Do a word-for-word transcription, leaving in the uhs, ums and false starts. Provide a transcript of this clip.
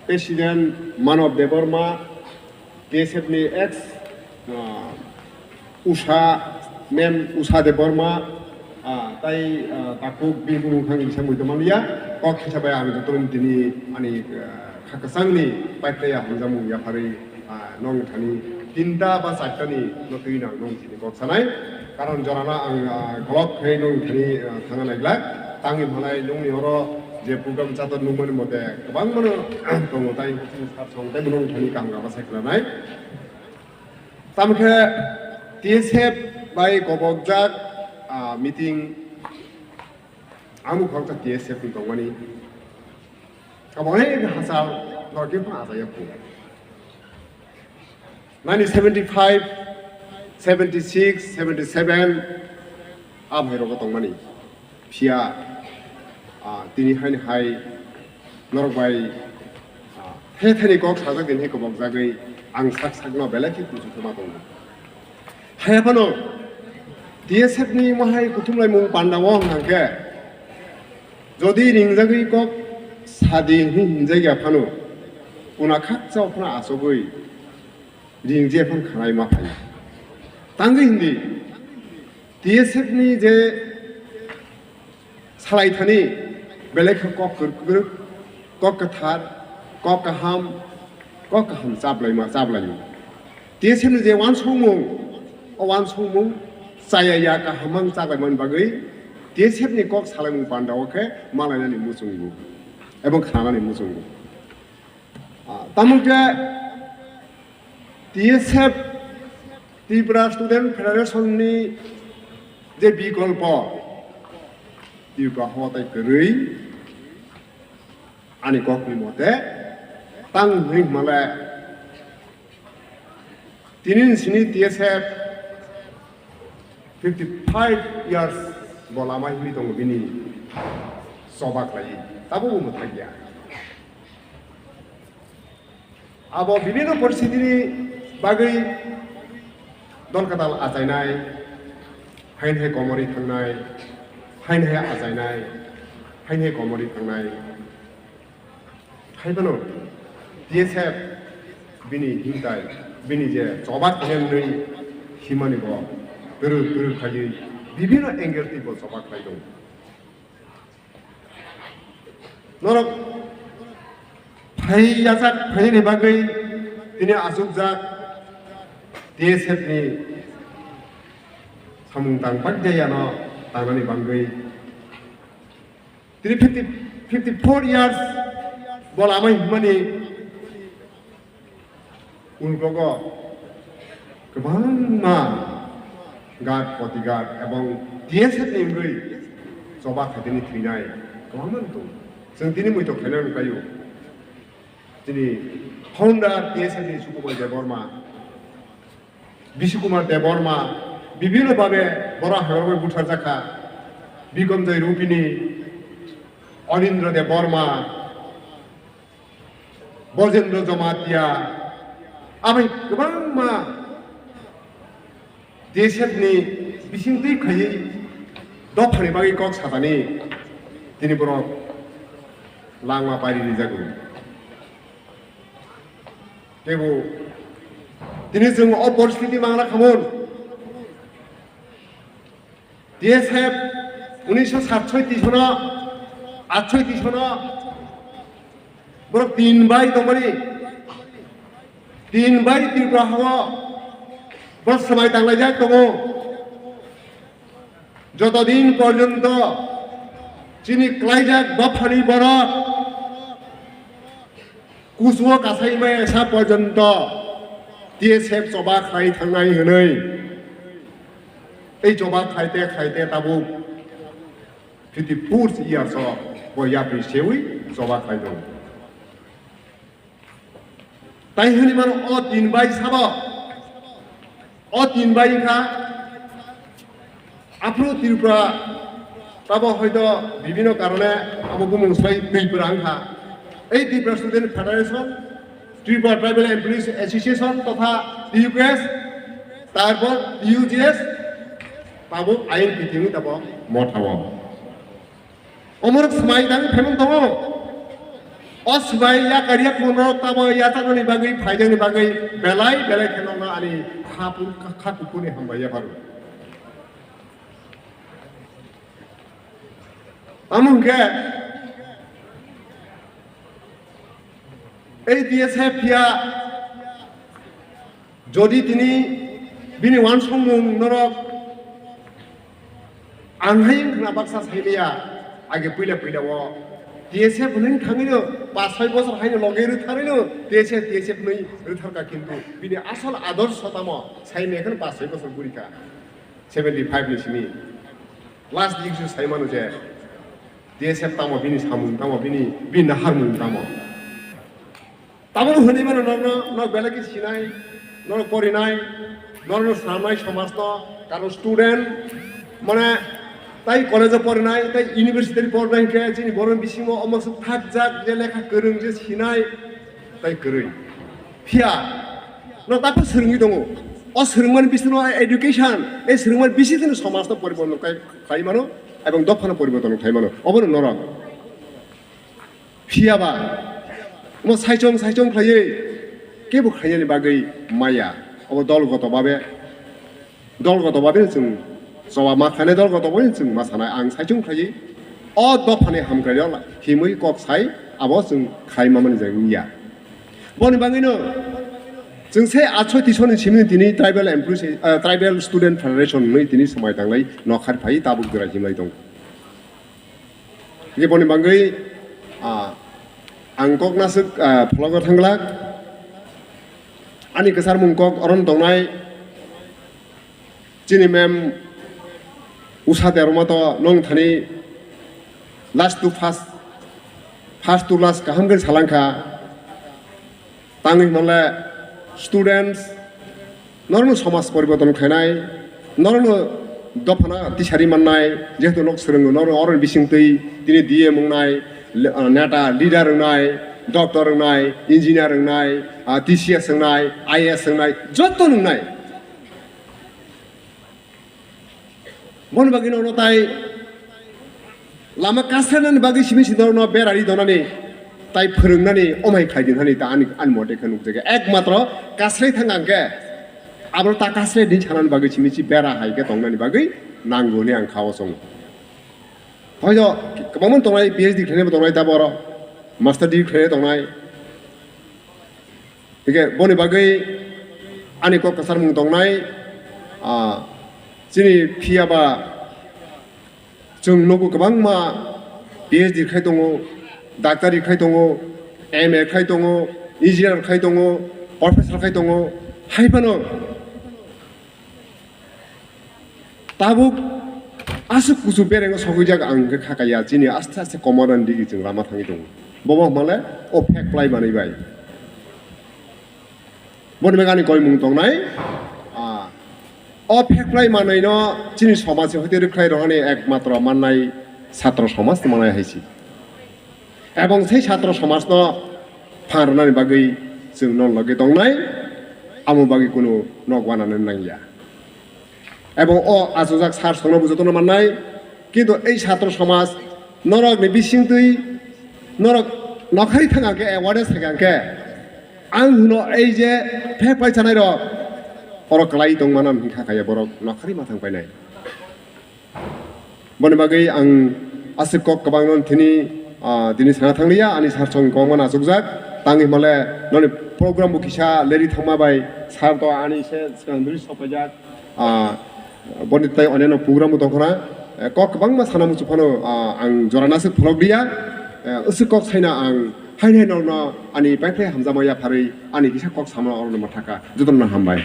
President Manob Debbarma, T S F ni ex, ah, Usha, Ma'am Usha Debbarma, ah, tai, ah, takhuk bini bumung thang kisa muitu manliya, kok kisa bai ang joto tini ani, ah, kha kwchangni paitaya hamjamung yapharwi, ah, nong thani tinta ba charta ni no twi nang nong thani kok sanai, karon jorano ang, ah, kolok khe nong thani, ah, thangna naiglak, tangwi manai nongni oro je program chator nukmani mote kwbangmano tongo, tai sar song tai bono thani kaham kama sai khwlanai. Tamokhe T S F bai kobokjak, ah, meeting amo khoroksa T S F ni tongmani. Abo hai hachal norok khe phano achaiya phu. Nineteen seventy-five, seventy-six, seventy-seven a bhai rogo tongmani. Phiya, ah, tini haini hai norok bai, ah, the thani kok sajak din hai kobok jagwi ang sak sakno belai khe kuchu thuma tongo. Haiya phano T S F ni mohai kuthumlaimung panda o hwnkha khe, jodi ringjagwi kok sadi hinwi hinjak ya phano, kuna khakchao phano achugwi ringjak phano khanai ma phai. Tangwi hindi T S F ni je salai thani belai khe kok kwrwk kwrwk, kok kwthar, kok kaham, kok kaham chaplaima chaplaio. T S F ni je uansukmung, o uansukmung chaya ya kaham ang chaklaimani bagwi T S F ni kok salaimung panda o khe malainani muchungo ebong khanani muchungo. Ah, tamo khe T S F, Tripura Student Federation ni je bikolpo, Tripura hatai kwrwi, ani kokni mote, tang hwnwi hwnmale, tini ni sini T S F fifty five years bo lama himwi tongo bini choba khlaiwi, tabukbo mwthangya. Abo bibhinno poristitini bagwi dol kwtal achainai, hain hai komorwi thangnai, hain hai achainai, hain hai komorwi thangnai. Hai phano T S F bini himtai, bini je choba khainani himani bo kwrwk kwrwk khaiwi bibhinno angle twi bo choba khlai tongo. Norok phai yachak phainani bagwi tini achukjak T S F ni samung tang bak jayano tangnani bagwi tini fifty, fifty four years bo lama himani Ulgogo kwbangma guard, bodyguard ebong T S F ni wngwi choba khaitini thwinai kwbangma wng tongo. Chwng tini muitok khaina nukhlaio. Chini founder T S F ni Sukumar Debbarma, Bishu Kumar Debbarma, bibhinno bhabe borok hai rokbai butharjakha. Bikomjai Rupini, Anindra Debbarma, Bojendra Jamatia, amai kwbangma T S F ni bisingtwi khaiwi dophani bagwi kok satani tini borok langma pairi rijago. Teibo tini chwng o poristiti mangna khamon. T S F unisho satshoi tisono, atshoi tisono borok tin bai tongmani, tin bai Tripura hao borok swmai tanglaijak tongo. Joto din porjonto chini klaijak dophani borok kuchuo kasai maya sa porjonto T S F choba khlai thangnai hwnwi. Tei choba khlaite khlaite tabuk fifty four years o bo yapri sewi choba khlai tongo. Tai hwnwi mano o tin bai sabo, o tin bai wngkha aphuru Tripura tabo hoito bibhinno karone abo bumung sai Tripura wngkha. Ei Tripura Student Federation, Tripura Tribal Employees Association totha T U K S, tarpor T U J S, tabuk ain kitingwi tabuk mothao. Omorok swmai tangwi phaimung tongo. O swbai yakar yakung norok tamo yachaknani bagwi, phaijakni bagwi belai belai khe nokno ani kha pur-, kha kuphurni hambai yapharo. Amo hwnkhe ei D S F phiya jodi tini bini uansukmung norok ang hai wngkhna baksa saimaya, age puila puila o T S F hwnwi thangwino pas soi bosor haino loge rwtharwino T S F, T S F hwnwi rwtharkha, kintu bini asol adorsho tamo saimaya kheno pas soi bosor gurikha, seventy five ni simi last dikshu saimano je T S F tamo bini samung tamo bini, bini naharmung tamo. Tabuk hwnwi mano norokno, norok belai khe sinai, norok porinai, norokno swnamnai somajno, karon student, mane, tai college-o porinai, tai university-o porinai hwnkhe chini borokni bisingo omo swk thakjak je lekha kwrwng je sinai, tai kwrwi. Phiya, norok tabuk swrwngwi tongo. O swrwngmani bisingno education, ei swrwngmani bisingtwi somajno poriborton khai, khai mano, ebong dophano poriborton khai mano. Obono norok. Phiya ba, omo saichung saichung khlaiwi kebo khlainani bagwi maya. Obo dol goto babe, dol goto babe chwng choba ma khlainai, dol goto babe chwng ma sanai. Ang saichung khlaiwi o dophani hamkrairok himwi kok sai, abo chwng khlai mamani jai wngya. Boni bagwino chwng se atsoi tisoni simi tini Tribal Employees, ah, Tribal Student Federation hwnwi tini swmai tanglai nokhar phai tabuk jora himlai tongo. Hingke boni bagwi, ah, ang kok naswk, ah, phologor thangglak. Ani kwcharmung kok orono tongnai. Chini ma'am Usha Derma to nong thani last to first, first to last kaham khe salangkha. Tangwi hwnle students, norokno somaj poriborton khainai, norokno dophano tisari mannai, jehetu nok swrwngo, norok oroni bisingtwi tini D M wngnai, le-, ah, neta, leader wngnai, doctor wngnai, engineer wngnai, ah, T C S wngnai, I A S wngnai, joto wngnai. Boni bagwi nono tai lama kasranani bagwi simi simi norokno berari donani tai phwrwngnani omai khlai din hani ta ani, ani mote khe nukjagwi. Ekmatro kasrai thang ang khe abro ta kasrai din sanani bagwi simi si bera hai khe tongnani bagwi nango hwnwi ang khao chongo. Hoito kwbangma tongnai, P H D khlainaibo tongnai taboro, master degree khlainai tongnai. Hingke boni bagwi ani kok kwcharmung tongnai, ah, chini phiya ba chwng nugo kwbangma P H D khai tongo, doctor khai tongo, M A khai tongo, engineer khai tongo, professor khai tongo, hai phano Tabuk aswk kuchuk berengo sogwijak ang hwnkhe kha kaiya, chini aste aste komorani digi chwng lama thangwi tongo. Bobo hwnmale o phek plai manwi bai. Boni bagwi ani koimung tongnai, ah, o phek plai manwino chini somajni hoite rwkhlai rohani ekmatro mannai satro somaj tongmanai hai se. Ebong sei satro somajno phan rwnani bagwi chwng non logi tongnai, amo bagwi kunu nok wanani nangya. Ebong o achukjak sar songno bo jotono mannai, kintu ei satro somaj norokni bisingtwi norok nokhari thang khe awareness thang khe ang hwno ei je phek pai chanai rok oro kwlai tongmana hwnkha kaya borok nokhari ma thang painai. Boni bagwi ang aswk kok kwbangno thini, ah, tini sana thangliya, ani sarsong kwbangma achukjak. Tangwi hwnmale noni program bo kisa leri thangma bai sar to ani se swkang dri sopaijak. Ah, boni tai oneno program bo tongkhana, eh, kok kwbangma sana muchung phano, ah, ang jora naswk pholok liya. Eh, aswk kok saina ang haino haino no ani paiphlai hamjakma yapharwi ani kisa kok samano orono mathaka. Jotono hambai.